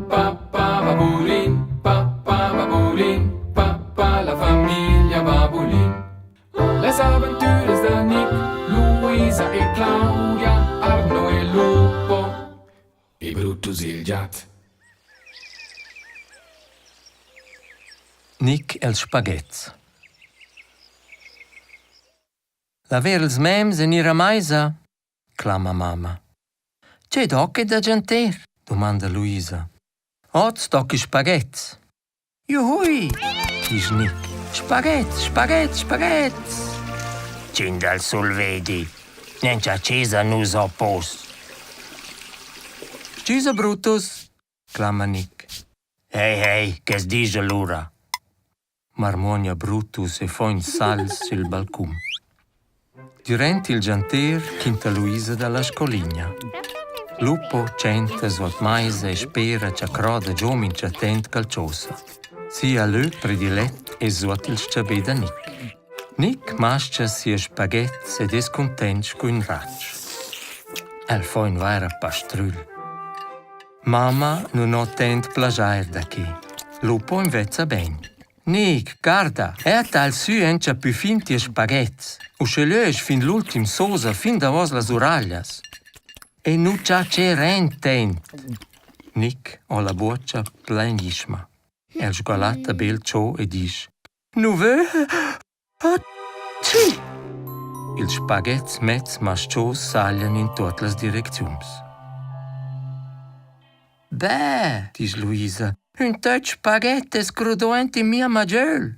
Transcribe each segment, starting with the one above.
pa pa babulin, pa pa babulin, pa pa la famiglia Babulin. Las aventüras da Nick, Luisa e Claudia, Arno e Lupo e Brutus il giat. Nick els spaghets. Laver ils mems en ir a meisa, clama mamma. Tgei doc ei da gianter? domanda Luisa. Oz tocchi spaghets. Juhui! disch Nick. Spaghets, spaghets, spaghets! Tschin dal sulvedi. Gnanca a chesa nus ho pos. Stüsa Brutus, clama Nick. Hei, hei, che disch allura? Marmogna Brutus e fa ün sal sül balcun. Dürant il gianter quinta Luisa dalla scoligna. Lupo tschenta suot maisa e spera cha croda giò minchatant calchosa. Sia lö predilet es suot il s-chabé da Nick. Nick mascha sias spaghets ed es cuntent scu ün ratsch. El fa ün vaira pastrügl. Mamma nun ho tant plaschair da que. Lupo invezza bain. Nic, guarda, er tal sü encha pü fin ties spaghets. Usche lösch fin l'ultim sosa fin davos las uraglias. E nu cha che rentent. Nic ho la buocha plain glischma. El sgualatta be il cho e disch: Nu vö Tschü! Ils spaghets mezs maschios saglian in tuot las direcziuns. Beh, disch Luisa, ün töch spaghet es crudo aint in mia magiöl.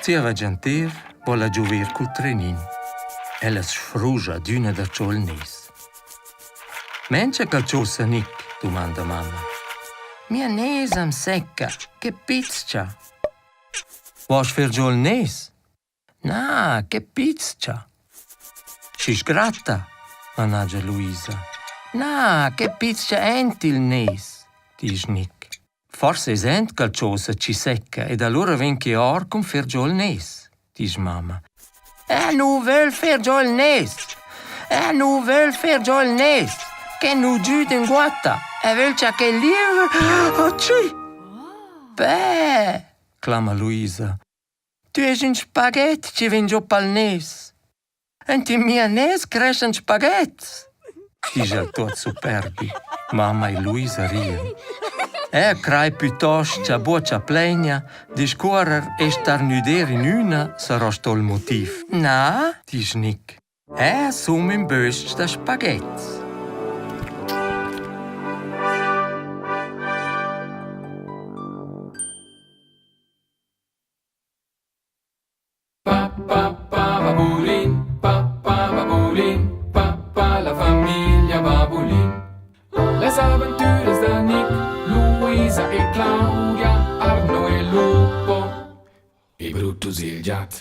Zieva gianter vo'la giuver cul trenin. Ella sfruscha adüna darcho il nes. Mengia calchosa Nic? dumanda mamma. Mia nesa am secca, che pizcha! Vosch fer giò il nes? Na, che pizcha! Schi sgratta, managia Luisa. Na, che pizcha aint il nes, disch Nic. Forsa es aint calchosa chi secca ed alura vegn que or cun fer giò il nes, disch mamma. Eu nu vögl fer giò il nes! Eu nu vögl fer giò il nes! Que nu giüda ünguotta! Eu vögl cha que lieu Tschü! Beh, clama Luisa. Tü es ün spaghet chi vegn giò pel nes. Ent in mia nes creschan spaghets, disch el tuot superbi. Mamma e Luisa rian. Eu crai pütost cha buocha plegna, discuorrer e starnüder in üna sarò sto il motiv. Na, disch Nic. Eu sun ün bös-ch da spaghets. Pa pa pa babulin, pa pa babulin, pa pa la famiglia Babulin. Las aventüras da Nick, Luisa e Claudia, Arno e Lupo e Brutus il giat.